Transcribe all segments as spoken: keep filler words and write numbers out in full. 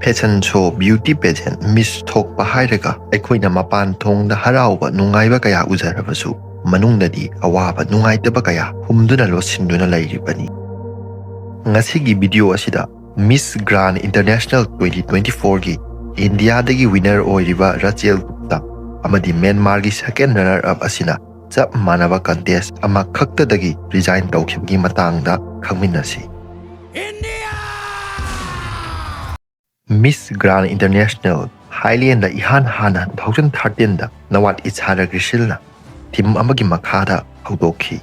Fashion show, beauty pageant, Miss ꯊꯣꯛꯄ ꯍꯥꯏꯔꯒ ꯑꯩꯈꯣꯏꯅ ꯃꯄꯥꯟ ꯊꯣꯡꯗ ꯍꯔꯥꯎꯕ ꯅꯨꯡꯉꯥꯏꯕ ꯀꯌꯥ ꯎꯖꯔꯕꯁꯨ, ꯃꯅꯨꯡꯗꯗꯤ ꯑꯋꯥꯕ ꯅꯨꯡꯉꯥꯏꯇꯕ ꯀꯌꯥ ꯍꯨꯝꯗꯨꯅ ꯂꯣꯠꯁꯤꯟꯗꯨꯅ ꯂꯩꯔꯤꯕꯅꯤ꯫ ꯉꯁꯤꯒꯤ video ꯑꯁꯤꯗ Miss Grand International twenty twenty-fourꯒꯤ ꯏꯟꯗꯤꯌꯥꯗꯒꯤ winner ꯑꯣꯏꯔꯤꯕ ꯔꯆꯦꯜ ꯒꯨꯞꯇꯥ ꯑꯃꯗꯤ ꯃ꯭ꯌꯥꯟꯃꯥꯔꯒꯤ second runner up ꯑꯁꯤꯅ ꯆꯞ ꯃꯥꯟꯅꯕ contest ꯑꯃꯈꯛꯇꯗꯒꯤ resign ꯇꯧꯈꯤꯕꯒꯤ ꯃꯇꯥꯡꯗ ꯈꯪꯃꯤꯟꯅꯁꯤ꯫ Miss Grand International Thailandꯗ ꯏꯍꯥꯟ ꯍꯥꯟꯅ two thousand thirteenꯗ ꯅꯋꯥꯠ ꯏꯁꯥꯔ ꯒ꯭ꯔꯤꯁꯤꯜꯅ theme ꯑꯃꯒꯤ ꯃꯈꯥꯗ ꯍꯧꯗꯣꯛꯈꯤ,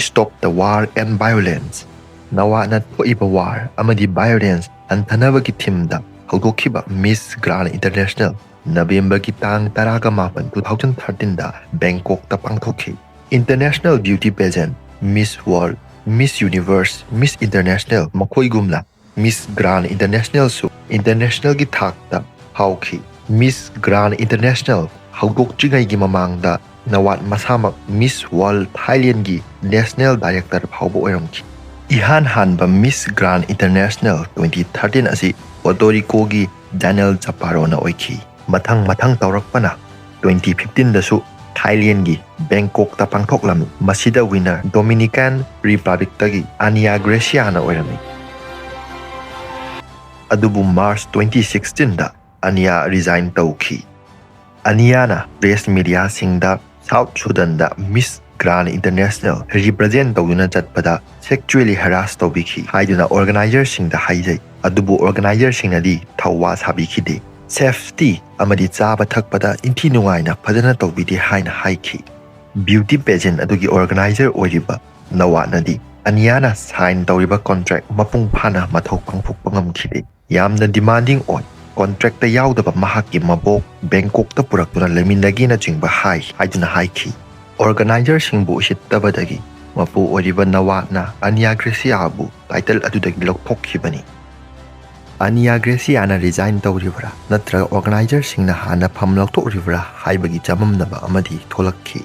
Stop the War and Violence꯫ ꯅꯋꯥꯠꯅ ꯊꯣꯛꯏꯕ war ꯑꯃꯗꯤ violence ꯍꯟꯊꯅꯕꯒꯤ themeꯗ ꯍꯧꯗꯣꯛꯈꯤꯕ Miss Grand International ꯅꯕꯦꯝꯕꯔꯒꯤ ꯇꯥꯡ ꯇꯔꯥꯒ ꯃꯥꯄꯟ, two thousand thirteenꯗ ꯕꯦꯡꯀꯣꯛꯇ ꯄꯥꯡꯊꯣꯛꯈꯤ꯫ International beauty pageant, Miss World, Miss Universe, Miss International ꯃꯈꯣꯏꯒꯨꯝꯅ Miss Grand Internationalꯁꯨ internationalꯒꯤ ꯊꯥꯛꯇ ꯐꯥꯎꯈꯤ꯫ Miss Grand International ꯍꯧꯗꯣꯛꯇ꯭ꯔꯤꯉꯩꯒꯤ ꯃꯃꯥꯡꯗ ꯅꯋꯥꯠ ꯃꯁꯥꯃꯛ Miss World Thailandꯒꯤ national director ꯐꯥꯎꯕ ꯑꯣꯏꯔꯝꯈꯤ꯫ ꯏꯍꯥꯟ ꯍꯥꯟꯕ Miss Grand International twenty thirteen ꯑꯁꯤ Puerto Ricoꯒꯤ Daniel Chaparroꯅ ꯑꯣꯏꯈꯤ꯫ ꯃꯊꯪ ꯃꯊꯪ ꯇꯧꯔꯛꯄꯅ twenty fifteenꯗꯁꯨ Thailandꯒꯤ ꯕꯦꯡꯀꯣꯛꯇ ꯄꯥꯡꯊꯣꯛꯂꯝꯃꯤ꯫ ꯃꯁꯤꯗ winner Dominican Republicꯇꯒꯤ Ania Graciaꯅ ꯑꯣꯏꯔꯝꯃꯤ꯫ ꯑꯗꯨꯕꯨ March twenty sixteenꯗ Ania resign ꯇꯧꯈꯤ꯫ Aniaꯅ press mediaꯁꯤꯡꯗ South Sudanꯗ Miss Grand International represent ꯇꯧꯗꯨꯅ ꯆꯠꯄꯗ sexually harass ꯇꯧꯕꯤꯈꯤ ꯍꯥꯏꯗꯨꯅ organizerꯁꯤꯡꯗ ꯍꯥꯏꯖꯩ꯫ ꯑꯗꯨꯕꯨ organizerꯁꯤꯡꯅꯗꯤ ꯊꯧꯋꯥ ꯁꯥꯕꯤꯈꯤꯗꯦ꯫ Safety ꯑꯃꯗꯤ ꯆꯥꯕ ꯊꯛꯄꯗ ꯏꯟꯊꯤ ꯅꯨꯡꯉꯥꯏꯅ ꯐꯖꯅ ꯇꯧꯕꯤꯗꯦ ꯍꯥꯏꯅ ꯍꯥꯏꯈꯤ꯫ Beauty pageant ꯑꯗꯨꯒꯤ organizer ꯑꯣꯏꯔꯤꯕ ꯅꯋꯥꯠꯅꯗꯤ Aniaꯅ sign ꯇꯧꯔꯤꯕ contract ꯃꯄꯨꯡ ꯐꯥꯅ ꯃꯊꯧ ꯄꯥꯡꯊꯣꯛꯄ ꯉꯝꯈꯤꯗꯦ꯫ ꯌꯥꯝꯅ demanding ꯑꯣꯏ꯫ Contractꯇ ꯌꯥꯎꯗꯕ ꯃꯍꯥꯛꯀꯤ ꯃꯕꯣꯛ ꯕꯦꯡꯀꯣꯛꯇ ꯄꯨꯔꯛꯇꯨꯅ ꯂꯩꯃꯤꯟꯅꯒꯦꯅꯆꯤꯡꯕ ꯍꯥꯏ ꯍꯥꯏꯗꯨꯅ ꯍꯥꯏꯈꯤ꯫ Organizerꯁꯤꯡꯕꯨ ꯎꯁꯤꯠꯇꯕꯗꯒꯤ ꯃꯄꯨ ꯑꯣꯏꯔꯤꯕ ꯅꯋꯥꯠꯅ Ania Graciaꯕꯨ title ꯑꯗꯨꯗꯒꯤ ꯂꯧꯊꯣꯛꯈꯤꯕꯅꯤ꯫ Ania Graciaꯅ resign ꯇꯧꯔꯤꯕ꯭ꯔꯥ ꯅꯠꯇ꯭ꯔꯒ organizerꯁꯤꯡꯅ ꯍꯥꯟꯅ ꯐꯝ ꯂꯧꯊꯣꯛꯂꯤꯕ꯭ꯔꯥ ꯍꯥꯏꯕꯒꯤ ꯆꯃꯝꯅꯕ ꯑꯃꯗꯤ ꯊꯣꯛꯂꯛꯈꯤ꯫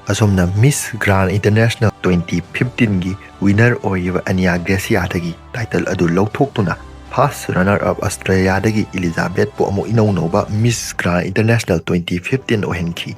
ꯑꯁꯨꯝꯅ Miss Grand International twenty fifteenꯒꯤ winner ꯑꯣꯏꯔꯤꯕ Ania Graciaꯗꯒꯤ title ꯑꯗꯨ ꯂꯧꯊꯣꯛꯇꯨꯅ First runner up Australia ꯗꯒꯤ ꯏꯂꯤꯖꯥꯕꯦꯠꯄꯨ ꯑꯃꯨꯛ ꯏꯅꯧ ꯅꯧꯕ Miss Grand International twenty fifteen ꯑꯣꯏꯍꯟꯈꯤ꯫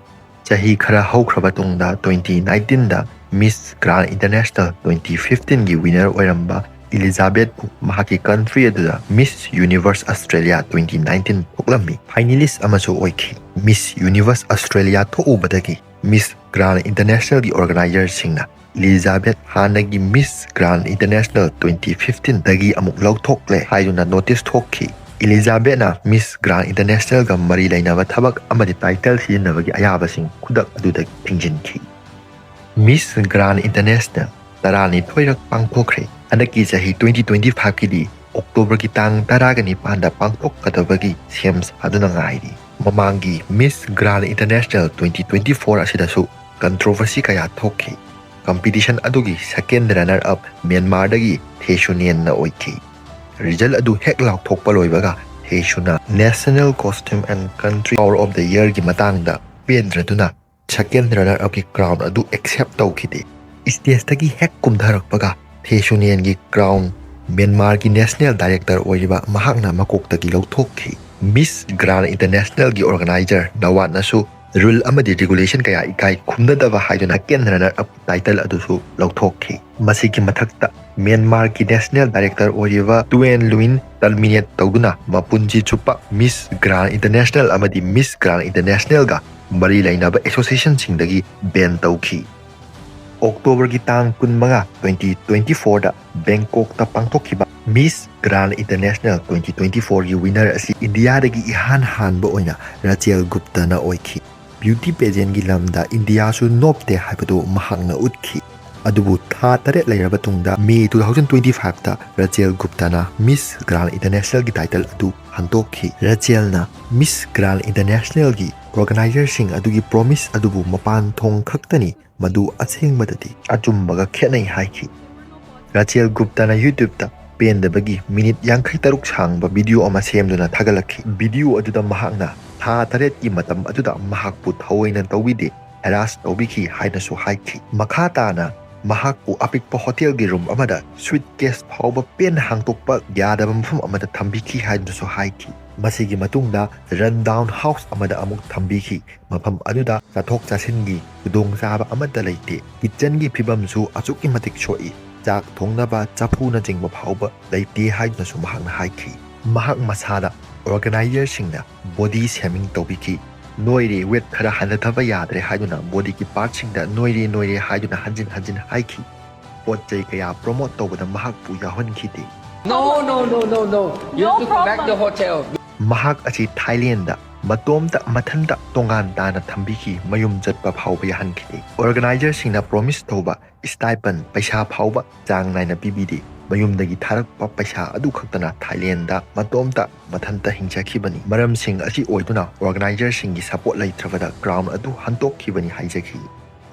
ꯆꯍꯤ ꯈꯔ ꯍꯧꯈ꯭ꯔꯕ ꯇꯨꯡꯗ twenty nineteen ꯗ Miss Grand International twenty fifteen ꯒꯤ winner ꯑꯣꯏꯔꯝꯕ ꯏꯂꯤꯖꯥꯕꯦꯠꯄꯨ ꯃꯍꯥꯛꯀꯤ country ꯑꯗꯨꯗ Miss Universe Australia twenty nineteen ꯊꯣꯛꯂꯝꯃꯤ꯫ Finalist ꯑꯃꯁꯨ ꯑꯣꯏꯈꯤ꯫ Miss Universe Australia ꯊꯣꯛꯎꯕꯗꯒꯤ Miss Grand International ꯒꯤ organizer ꯁꯤꯡꯅ ꯏꯂꯤꯖꯥꯕꯦꯠ ꯍꯥꯟꯅꯒꯤ Miss Grand International twenty fifteen ꯗꯒꯤ ꯑꯃꯨꯛ ꯂꯧꯊꯣꯛꯂꯦ ꯍꯥꯏꯗꯨꯅ notice ꯊꯣꯛꯈꯤ꯫ ꯏꯂꯤꯖꯥꯕꯦꯠꯅ Miss Grand International ꯒ ꯃꯔꯤ ꯂꯩꯅꯕ ꯊꯕꯛ ꯑꯃꯗꯤ title ꯁꯤꯖꯤꯟꯅꯕꯒꯤ ꯑꯌꯥꯕꯁꯤꯡ ꯈꯨꯗꯛ ꯑꯗꯨꯗ ꯊꯤꯡꯖꯤꯟꯈꯤ꯫ Miss Grand International ꯇꯔꯥꯅꯤꯊꯣꯏꯔꯛ ꯄꯥꯡꯊꯣꯛꯈ꯭ꯔꯦ꯫ ꯍꯟꯗꯛꯀꯤ ꯆꯍꯤ twenty twenty five ꯀꯤꯗꯤ October ꯒꯤ ꯇꯥꯡ ꯇꯔꯥꯒ ꯅꯤꯄꯥꯟꯗ ꯄꯥꯡꯊꯣꯛꯀꯗꯕꯒꯤ ꯁꯦꯝ ꯁꯥꯗꯨꯅ ꯉꯥꯏꯔꯤ꯫ ꯃꯃꯥꯡꯒꯤ Miss Grand International twenty twenty four ꯑꯁꯤꯗꯁꯨ controversy ꯀꯌꯥ ꯊꯣꯛꯈꯤ꯫ Competition ꯑꯗꯨꯒꯤ second runner up ꯃ꯭ꯌꯥꯟꯃꯥꯔꯗꯒꯤ ꯊꯦꯁꯨꯅꯦꯟꯅ ꯑꯣꯏꯈꯤ꯫ Result ꯑꯗꯨ ꯍꯦꯛ ꯂꯥꯎꯊꯣꯛꯄ ꯂꯣꯏꯕꯒ ꯊꯦꯁꯨꯅ National Costume and Country Power of the Year ꯒꯤ ꯃꯇꯥꯡꯗ ꯄꯦꯟꯗ꯭ꯔꯗꯨꯅ second runner up ꯀꯤ crown ꯑꯗꯨ accept ꯇꯧꯈꯤꯗꯦ꯫ Stage ꯇꯒꯤ ꯍꯦꯛ ꯀꯨꯝꯊꯔꯛꯄꯒ ꯊꯦꯁꯨꯅꯦꯟꯒꯤ crown ꯃ꯭ꯌꯥꯟꯃꯥꯔꯒꯤ national director ꯑꯣꯏꯔꯤꯕ ꯃꯍꯥꯛꯅ ꯃꯀꯣꯛꯇꯒꯤ ꯂꯧꯊꯣꯛꯈꯤ꯫ Miss Grand International ꯒꯤ organizer ꯅꯋꯥꯠꯅꯁꯨ rule ꯑꯃꯗꯤ regulation ꯀꯌꯥ ꯏꯀꯥꯏ ꯈꯨꯝꯅꯗꯕ ꯍꯥꯏꯗꯨꯅ second runner up title ꯑꯗꯨꯁꯨ ꯂꯧꯊꯣꯛꯈꯤ꯫ ꯃꯁꯤꯒꯤ ꯃꯊꯛꯇ ꯃ꯭ꯌꯥꯟꯃꯥꯔꯒꯤ national director ꯑꯣꯏꯔꯤꯕ ꯇꯨꯑꯦꯟ ꯂꯨꯏꯟ terminate ꯇꯧꯗꯨꯅ ꯃꯄꯨꯟꯁꯤ ꯆꯨꯞꯄ Miss Grand International ꯑꯃꯗꯤ Miss Grand International ꯒ ꯃꯔꯤ ꯂꯩꯅꯕ association ꯁꯤꯡꯗꯒꯤ ban ꯇꯧꯈꯤ꯫ October ꯒꯤ ꯇꯥꯡ ꯀꯨꯟꯃꯉꯥ, twenty twenty four ꯗ Bangkok ꯇ ꯄꯥꯡꯊꯣꯛꯈꯤꯕ Miss Grand International twenty twenty four ꯒꯤ winner ꯑꯁꯤ ꯏꯟꯗꯤꯌꯥꯗꯒꯤ ꯏꯍꯥꯟ ꯍꯥꯟꯕ ꯑꯣꯏꯅ ꯔꯆꯦꯜ ꯒꯨꯞꯇꯅ ꯑꯣꯏꯈꯤ꯫ Beauty pageant ꯒꯤ ꯂꯝꯗ ꯏꯟꯗꯤꯌꯥꯁꯨ ꯅꯣꯞꯇꯦ ꯍꯥꯏꯕꯗꯨ ꯃꯍꯥꯛꯅ ꯎꯠꯈꯤ꯫ ꯑꯗꯨꯕꯨ ꯊꯥ ꯇꯔꯦꯠ ꯂꯩꯔꯕ ꯇꯨꯡꯗ May two thousand twenty five ꯇ ꯔꯆꯦꯜ ꯒꯨꯞꯇꯅ Miss Grand International ꯒꯤ title ꯑꯗꯨ ꯍꯟꯗꯣꯛꯈꯤ꯫ ꯔꯆꯦꯜꯅ Miss Grand International ꯒꯤ organizer ꯁꯤꯡ ꯑꯗꯨꯒꯤ promise ꯑꯗꯨꯕꯨ ꯃꯄꯥꯟ ꯊꯣꯡ ꯈꯛꯇꯅꯤ, ꯃꯗꯨ ꯑꯁꯦꯡꯕꯗꯗꯤ ꯑꯆꯨꯝꯕꯒ ꯈꯦꯠꯅꯩ ꯍꯥꯏꯈꯤ꯫ ꯔꯆꯦꯜ ꯒꯨꯞꯇꯅ YouTube ꯇ ꯄꯦꯟꯗꯕꯒꯤ minute ꯌꯥꯡꯈꯩ ꯇꯔꯨꯛ ꯁꯥꯡꯕ video ꯑꯃ ꯁꯦꯝꯗꯨꯅ ꯊꯥꯒꯠꯂꯛꯈꯤ꯫ Video ꯑꯗꯨꯗ ꯃꯍꯥꯛꯅ ꯊꯥ ꯇꯔꯦꯠꯀꯤ ꯃꯇꯝ ꯑꯗꯨꯗ ꯃꯍꯥꯛꯄꯨ ꯊꯑꯣꯏꯅ ꯇꯧꯕꯤꯗꯦ, harass ꯇꯧꯕꯤꯈꯤ ꯍꯥꯏꯅꯁꯨ ꯍꯥꯏꯈꯤ꯫ ꯃꯈꯥ ꯇꯥꯅ ꯃꯍꯥꯛꯄꯨ ꯑꯄꯤꯛꯄ ꯍꯣꯇꯦꯜꯒꯤ ꯔꯨꯝ ꯑꯃꯗ ꯁꯨꯏꯠ ꯀꯦꯁ ꯐꯥꯎꯕ ꯄꯦꯟꯅ ꯍꯥꯡꯗꯣꯛꯄ ꯌꯥꯗꯕ ꯃꯐꯝ ꯑꯃꯗ ꯊꯝꯕꯤꯈꯤ ꯍꯥꯏꯗꯨꯅꯁꯨ ꯍꯥꯏꯈꯤ꯫ ꯃꯁꯤꯒꯤ ꯃꯇꯨꯡꯗ ꯔꯟ ꯗꯥꯎꯟ ꯍꯥꯎꯁ ꯑꯃꯗ ꯑꯃꯨꯛ ꯊꯝꯕꯤꯈꯤ, ꯃꯐꯝ ꯑꯗꯨꯗ ꯆꯠꯊꯣꯛ ꯆꯠꯁꯤꯟꯒꯤ ꯈꯨꯗꯣꯡꯆꯥꯕ ꯑꯃꯠꯇ ꯂꯩꯇꯦ꯫ ꯀꯤꯠꯆꯟꯒꯤ ꯐꯤꯕꯝꯁꯨ ꯑꯁꯨꯛꯀꯤ ꯃꯇꯤꯛ ꯁꯣꯛꯏ, ꯆꯥꯛ ꯊꯣꯡꯅꯕ ꯆꯐꯨꯅꯆꯤꯡꯕ ꯐꯥꯎꯕ ꯂꯩꯇꯦ ꯍꯥꯏꯗꯨꯅꯁꯨ ꯃꯍꯥꯛꯅ ꯍꯥꯏꯈꯤ꯫ ꯃꯍꯥꯛ ꯃꯁꯥꯗ ꯑꯣꯔꯒꯅꯥꯏꯖꯔꯁꯤꯡꯅ ꯕꯣꯗꯤ ꯁꯦꯃꯤꯡ ꯇꯧꯕꯤꯈꯤ꯫ "ꯅꯣꯏꯔꯦ, ꯋꯦꯠ ꯈꯔ ꯍꯟꯊꯊꯕ ꯌꯥꯗ꯭ꯔꯦ" ꯍꯥꯏꯗꯨꯅ ꯕꯣꯗꯤꯒꯤ ꯄꯥꯔꯠꯁꯤꯡꯗ "ꯅꯣꯏꯔꯦ, ꯅꯣꯏꯔꯦ" ꯍꯥꯏꯗꯨꯅ ꯍꯟꯖꯤꯟ ꯍꯟꯖꯤꯟ ꯍꯥꯏꯈꯤ꯫ ꯄꯣꯠ ꯆꯩ ꯀꯌꯥ ꯄ꯭ꯔꯣꯃꯣꯠ ꯇꯧꯕꯗ ꯃꯍꯥꯛꯄꯨ ꯌꯥꯎꯍꯟꯈꯤꯗꯦ꯫ No, no, no, no, no. You No have to come back the problem. Hotel. ꯃꯍꯥꯛ ꯑꯁꯤ ꯊꯥꯏꯂꯦꯟꯗ ꯃꯇꯣꯝꯇ ꯃꯊꯟꯇ ꯇꯣꯉꯥꯟ ꯇꯥꯅ ꯊꯝꯕꯤꯈꯤ, ꯃꯌꯨꯝ ꯆꯠꯄ ꯐꯥꯎꯕ ꯌꯥꯍꯟꯈꯤꯗꯦ꯫ ꯑꯣꯔꯒꯅꯥꯏꯖꯔꯁꯤꯡꯅ ꯄ꯭ꯔꯣꯃꯤꯁ ꯇꯧꯕ ꯁ꯭ꯇꯥꯏꯄꯟ ꯄꯩꯁꯥ ꯐꯥꯎꯕ ꯆꯥꯡ ꯅꯥꯏꯅ ꯄꯤꯕꯤꯗꯦ꯫ ꯃꯌꯨꯝꯗꯒꯤ ꯊꯥꯔꯛꯄ ꯄꯩꯁꯥ ꯑꯗꯨ ꯈꯛꯇꯅ ꯊꯥꯏꯂꯦꯟꯗ ꯃꯇꯣꯝꯇ ꯃꯊꯟꯇ ꯍꯤꯡꯖꯈꯤꯕꯅꯤ꯫ ꯃꯔꯝꯁꯤꯡ ꯑꯁꯤ ꯑꯣꯏꯗꯨꯅ ꯑꯣꯔꯒꯅꯥꯏꯖꯔꯁꯤꯡꯒꯤ ꯁꯄꯣꯔꯠ ꯂꯩꯇ꯭ꯔꯕꯗ ꯀ꯭ꯔꯥꯎꯟ ꯑꯗꯨ ꯍꯟꯗꯣꯛꯈꯤꯕꯅꯤ ꯍꯥꯏꯖꯈꯤ꯫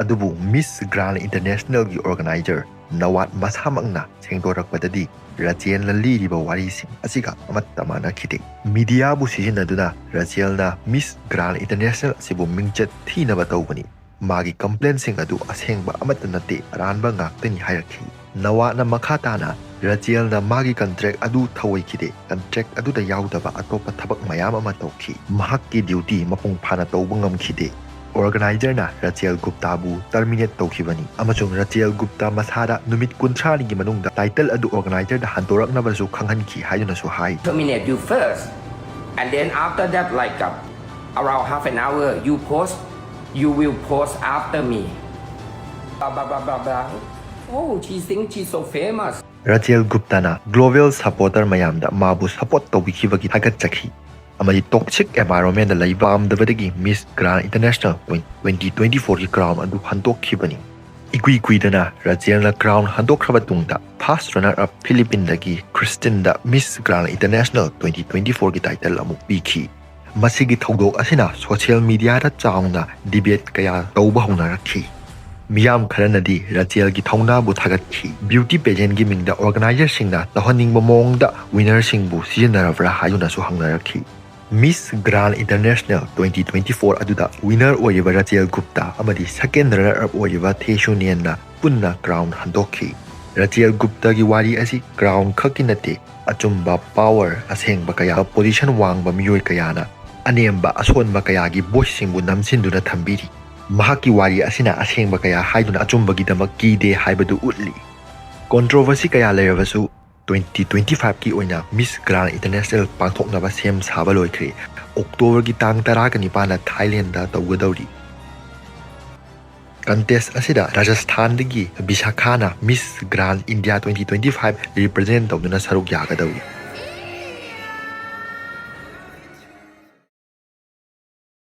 ꯑꯗꯨꯕꯨ ꯃꯤꯁ ꯒ꯭ꯔꯥꯟ ꯏꯟꯇꯔꯅꯦꯁꯅꯦꯜꯒꯤ ꯑꯣꯔꯒꯅꯥꯏꯖꯔ ꯅꯋꯥꯠ ꯃꯁꯥꯃꯛꯅ ꯁꯦꯡꯗꯣꯔꯛꯄꯗꯗꯤ ꯔꯆꯦꯜꯅ ꯂꯤꯔꯤꯕ ꯋꯥꯔꯤꯁꯤꯡ ꯑꯁꯤꯒ ꯑꯃꯠꯇ ꯃꯥꯟꯅꯈꯤꯗꯦ꯫ ꯃꯤꯗꯤꯌꯥꯕꯨ ꯁꯤꯖꯤꯟꯅꯗꯨꯅ ꯔꯆꯦꯜꯅ ꯃꯤꯁ ꯒ꯭ꯔꯥꯟ ꯏꯟꯇꯔꯅꯦꯁꯅꯦꯜ ꯑꯁꯤꯕꯨ ꯃꯤꯡꯆꯠ ꯊꯤꯅꯕ ꯇꯧꯕꯅꯤ꯫ ꯃꯥꯒꯤ ꯀꯝꯄ꯭ꯂꯦꯟꯁꯤꯡ ꯑꯗꯨ ꯑꯁꯦꯡꯕ ꯑꯃꯠꯇ ꯅꯠꯇꯦ, ꯑꯔꯥꯟꯕ ꯉꯥꯛꯇꯅꯤ ꯍꯥꯏꯔꯛꯈꯤ꯫ ꯅꯋꯥꯠꯅ ꯃꯈꯥ ꯇꯥꯅ ꯔꯆꯦꯜꯅ ꯃꯥꯒꯤ ꯀꯟꯇ꯭ꯔꯦꯛ ꯑꯗꯨ ꯊꯧꯑꯣꯏꯈꯤꯗꯦ, ꯀꯟꯇ꯭ꯔꯦꯛ ꯑꯗꯨꯗ ꯌꯥꯎꯗꯕ ꯑꯇꯣꯞꯄ ꯊꯕꯛ ꯃꯌꯥꯝ ꯑꯃ ꯇꯧꯈꯤ꯫ ꯃꯍꯥꯛꯀꯤ ꯗ꯭ꯌꯨꯇꯤ ꯃꯄꯨꯡ ꯐꯥꯅ ꯇꯧꯕ ꯉꯝꯈꯤꯗꯦ꯫ ꯑꯣꯔꯒꯅꯥꯏꯖꯔꯅ ꯔꯆꯦꯜ ꯒꯨꯞꯇꯥꯕꯨ ꯇꯔꯃꯤꯅꯦꯠ ꯇꯧꯈꯤꯕꯅꯤ ꯑꯃꯁꯨꯡ ꯔꯆꯦꯜ ꯒꯨꯞꯇꯥ ꯃꯁꯥꯗ ꯅꯨꯃꯤꯠ ꯀꯨꯟꯊ꯭ꯔꯥꯅꯤꯒꯤ ꯃꯅꯨꯡꯗ ꯇꯥꯏꯇꯜ ꯑꯗꯨ ꯑꯣꯔꯒꯅꯥꯏꯖꯔꯗ ꯍꯟꯗꯣꯔꯛꯅꯕꯁꯨ ꯈꯪꯍꯟꯈꯤ ꯍꯥꯏꯗꯨꯅꯁꯨ ꯍꯥꯏ꯫ Terminate you first. And then after that, like uh, around half an hour, you post, you will post after me. Blah, blah, blah, blah, blah. Oh, she thinks she's so famous. Rachel ꯒꯨꯞꯇꯥꯅ global supporter ꯃꯌꯥꯝꯗ ꯃꯥꯕꯨ support ꯇꯧꯕꯤꯈꯤꯕꯒꯤ ꯊꯥꯒꯠꯆꯈꯤ ꯑꯃꯗꯤ toxic ꯑꯦꯟꯚꯥꯏꯔꯣꯟꯃꯦꯟꯗ ꯂꯩꯕ ꯄꯥꯝꯗꯕꯗꯒꯤ Miss Grand International twenty twenty ꯐꯣꯔꯒꯤ ꯀ꯭ꯔꯥꯎꯟ ꯑꯗꯨ ꯍꯟꯗꯣꯛꯈꯤꯕꯅꯤ꯫ ꯏꯀꯨꯏ ꯀꯨꯏꯗꯅ ꯔꯆꯦꯜꯅ ꯀ꯭ꯔꯥꯎꯟ ꯍꯟꯗꯣꯛꯈ꯭ꯔꯕ ꯇꯨꯡꯗ ꯐꯥꯔꯁ ꯔꯅꯔ ꯑꯞ ꯐꯤꯂꯤꯄꯤꯟꯗꯒꯤ ꯈ꯭ꯔꯤꯁꯇꯤꯟꯗ Miss Grand International twenty twenty ꯐꯣꯔꯒꯤ ꯇꯥꯏꯇꯜ ꯑꯃꯨꯛ ꯄꯤꯈꯤ꯫ ꯃꯁꯤꯒꯤ ꯊꯧꯗꯣꯛ ꯑꯁꯤꯅ ꯁꯣꯁꯤꯌꯦꯜ ꯃꯤꯗꯤꯌꯥꯗ ꯆꯥꯎꯅ ꯗꯤꯕꯦꯠ ꯀꯌꯥ ꯇꯧꯕ ꯍꯧꯅꯔꯛꯈꯤ꯫ ꯃꯤꯌꯥꯝ ꯈꯔꯅꯗꯤ ꯔꯆꯦꯜꯒꯤ ꯊꯧꯅꯥꯕꯨ ꯊꯥꯒꯠꯈꯤ꯫ ꯕ꯭ꯌꯨꯇꯤ ꯄꯦꯖꯦꯟꯒꯤ ꯃꯤꯡꯗ ꯑꯣꯔꯒꯅꯥꯏꯖꯔꯁꯤꯡꯅ ꯇꯧꯍꯟꯅꯤꯡꯕ ꯃꯑꯣꯡꯗ ꯋꯤꯅꯔꯁꯤꯡꯕꯨ ꯁꯤꯖꯤꯟꯅꯔꯕ꯭ꯔꯥ ꯍꯥꯏꯗꯨꯅꯁꯨ ꯍꯪꯅꯔꯛꯈꯤ꯫ ꯃꯤꯁ Grand International twenty twenty four ꯑꯗꯨꯗ ꯋꯤꯅꯔ ꯑꯣꯏꯔꯤꯕ ꯔꯆꯦꯜ ꯒꯨꯞꯇꯥ ꯑꯃꯗꯤ ꯁꯦꯀꯦꯟ ꯔꯅꯔ ꯑꯞ ꯑꯣꯏꯔꯤꯕ ꯊꯦ ꯁꯨꯅꯤꯌꯟꯅ ꯄꯨꯟꯅ ꯀ꯭ꯔꯥꯎꯟ ꯍꯟꯗꯣꯛꯈꯤ꯫ ꯔꯆꯦꯜ ꯒꯨꯞꯇꯒꯤ ꯋꯥꯔꯤ ꯑꯁꯤ ꯀ꯭ꯔꯥꯎꯟ ꯈꯛꯀꯤ ꯅꯠꯇꯦ, ꯑꯆꯨꯝꯕ, ꯄꯥꯋꯔ, ꯑꯁꯦꯡꯕ ꯀꯌꯥ, ꯄꯣꯖꯤꯁꯟ ꯋꯥꯡꯕ ꯃꯤꯑꯣꯏ ꯀꯌꯥꯅ ꯑꯅꯦꯝꯕ, ꯑꯁꯣꯟꯕ ꯀꯌꯥꯒꯤ ꯚꯣꯏꯁꯁꯤꯡꯕꯨ ꯅꯝꯁꯤꯟꯗꯨꯅ ꯊꯝꯕꯤꯔꯤ꯫ ꯃꯍꯥꯛꯀꯤ ꯋꯥꯔꯤ ꯑꯁꯤꯅ ꯑꯁꯦꯡꯕ ꯀꯌꯥ ꯍꯥꯏꯗꯨꯅ ꯑꯆꯨꯝꯕꯒꯤꯗꯃꯛ ꯀꯤꯗꯦ ꯍꯥꯏꯕꯗꯨ ꯎꯠꯂꯤ꯫ ꯀꯣꯟꯇ꯭ꯔꯣꯚꯔꯁꯤ ꯀꯌꯥ ꯂꯩꯔꯕꯁꯨ, twenty twenty-five ꯀꯤ ꯑꯣꯏꯅ ꯃꯤꯁ ꯒ꯭ꯔꯥꯟ ꯏꯟꯇꯔꯅꯦꯁꯅꯦꯜ ꯄꯥꯡꯊꯣꯛꯅꯕ ꯁꯦꯝ ꯁꯥꯕ ꯂꯣꯏꯈ꯭ꯔꯦ꯫ ꯑꯣꯛꯇꯣꯕꯔꯒꯤ ꯇꯥꯡ ꯇꯔꯥꯒ ꯅꯤꯄꯥꯟꯗ ꯊꯥꯏꯂꯦꯟꯗ ꯇꯧꯒꯗꯧꯔꯤ꯫ ꯀꯟꯇꯦꯁ ꯑꯁꯤꯗ ꯔꯥꯖꯁꯊꯥꯟꯗꯒꯤ ꯕꯤꯁꯥꯈꯥꯅ ꯃꯤꯁ ꯒ꯭ꯔꯥꯟ ꯏꯟꯗꯤꯌꯥ twenty twenty-five ꯔꯤꯄ꯭ꯔꯖꯦꯟ ꯇꯧꯗꯨꯅ ꯁꯔꯨꯛ ꯌꯥꯒꯗꯧꯔꯤ꯫